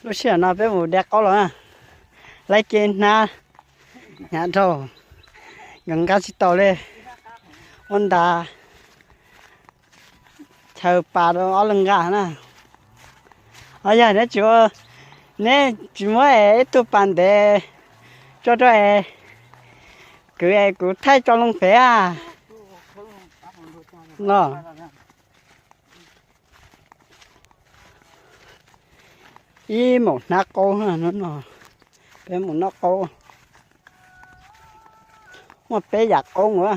Lub sij hawm no peb mus de qaub los na, laib kev hnab hnyav dhau, nkag nqa tsis tau li, ua ntas chaw pas rau ob leeg nqa na. Os, yog neb tsis, neb tsis muab es ib tug pas ntev tso rau es kwv es kuv thaij tso loo pem a. No, ib maum hnab qaub no, peb mus noj qaub. Muaj peb yam qaub a.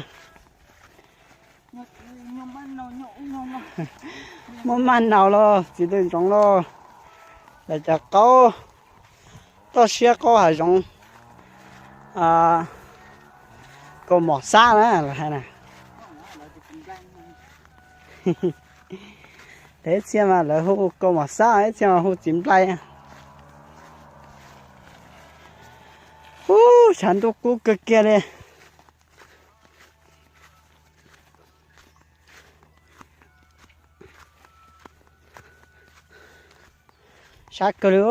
Muaj maj naus los txiv lws ntsoov los, lawv cov qaub toj siab qaub hav zoov, kaus mom xab na lawv hais na. Ib txhia mas lawv hu kaus mom xab, ib txhia mas hu txiv nplai. Ub, tshav ntuj kub kawg kiag li. Sab kawg li.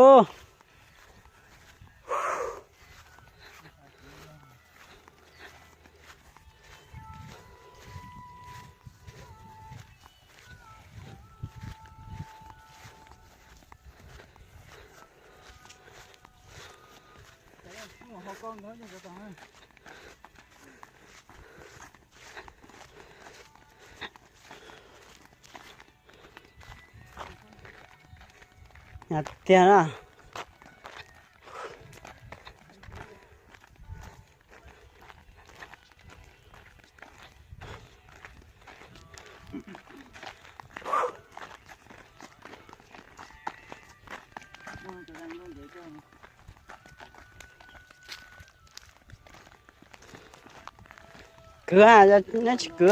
Tiag na. Kwv, neb tsis kwv?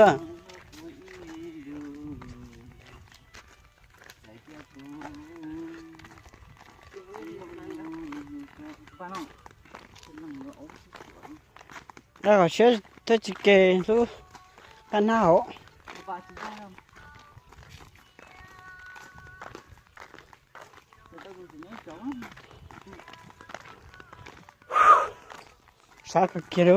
Nqa kom siab thiaj tsis ke lub qab hnab hauv. Sab kawg kiag li.